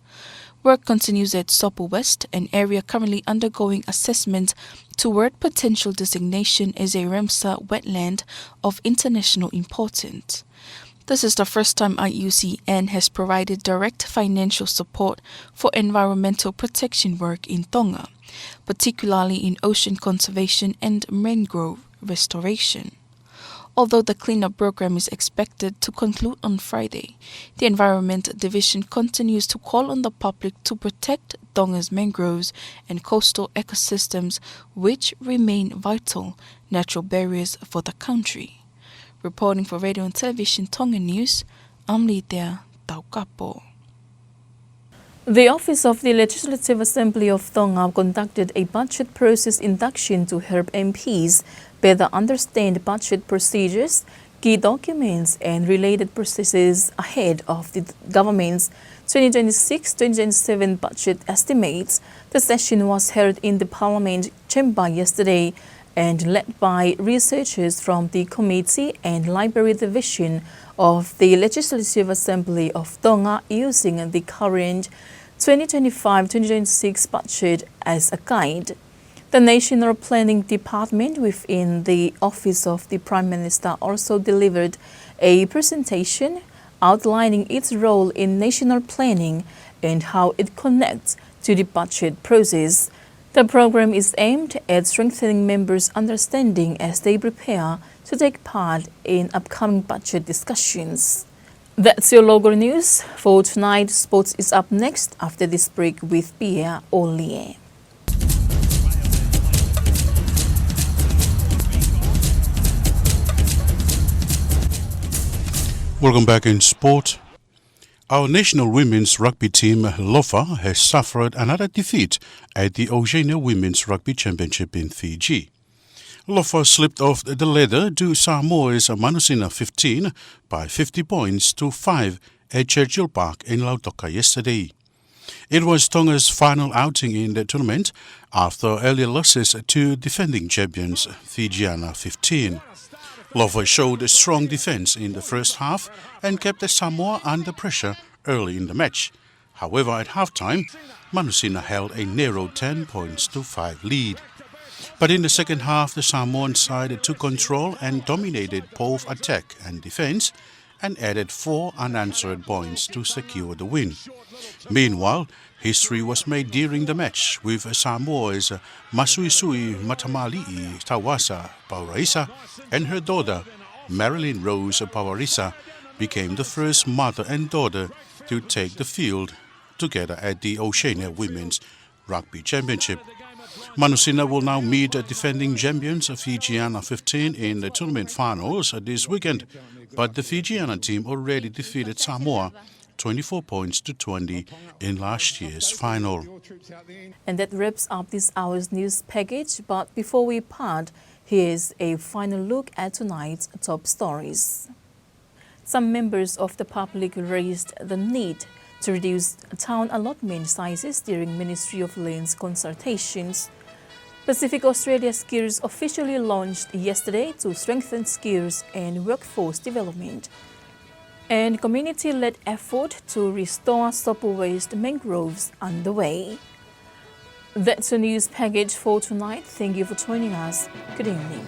Work continues at Sopu West, an area currently undergoing assessment toward potential designation as a Ramsar wetland of international importance. This is the first time I U C N has provided direct financial support for environmental protection work in Tonga, particularly in ocean conservation and mangrove restoration. Although the cleanup program is expected to conclude on Friday, the Environment Division continues to call on the public to protect Tonga's mangroves and coastal ecosystems, which remain vital natural barriers for the country. Reporting for Radio and Television Tonga News, I'm Litea Taukapo. The Office of the Legislative Assembly of Tonga conducted a budget process induction to help M Ps better understand budget procedures, key documents and related processes ahead of the government's twenty twenty-six twenty twenty-seven budget estimates. The session was held in the Parliament chamber yesterday and led by researchers from the Committee and Library Division of the Legislative Assembly of Tonga using the current twenty twenty-five twenty twenty-six budget as a guide. The National Planning Department within the Office of the Prime Minister also delivered a presentation outlining its role in national planning and how it connects to the budget process. The program is aimed at strengthening members' understanding as they prepare to take part in upcoming budget discussions. That's your local news for tonight. Sports is up next after this break with Pierre Olie. Welcome back in sport. Our national women's rugby team, Lofa, has suffered another defeat at the Oceania Women's Rugby Championship in Fiji. Lofa slipped off the ladder to Samoa's Manusina fifteen by fifty points to five at Churchill Park in Lautoka yesterday. It was Tonga's final outing in the tournament after earlier losses to defending champions Fijiana fifteen. Lofa showed a strong defense in the first half and kept the Samoa under pressure early in the match. However, at halftime, Manusina held a narrow ten points to five lead. But in the second half, the Samoan side took control and dominated both attack and defense, and added four unanswered points to secure the win. Meanwhile, history was made during the match, with Samoa's Masuisui Matamaliʻi Tauasa Pauraisa and her daughter, Marilyn Rose Pauraisa, became the first mother and daughter to take the field together at the Oceania Women's Rugby Championship. Manusina will now meet defending champions Fijiana fifteen in the tournament finals this weekend, but the Fijiana team already defeated Samoa twenty-four points to twenty in last year's final. And that wraps up this hour's news package, but before we part, here's a final look at tonight's top stories. Some members of the public raised the need to reduce town allotment sizes during Ministry of Lands consultations. Pacific Australia Skills officially launched yesterday to strengthen skills and workforce development. And community-led effort to restore Sopu West mangroves underway. That's the news package for tonight. Thank you for joining us. Good evening.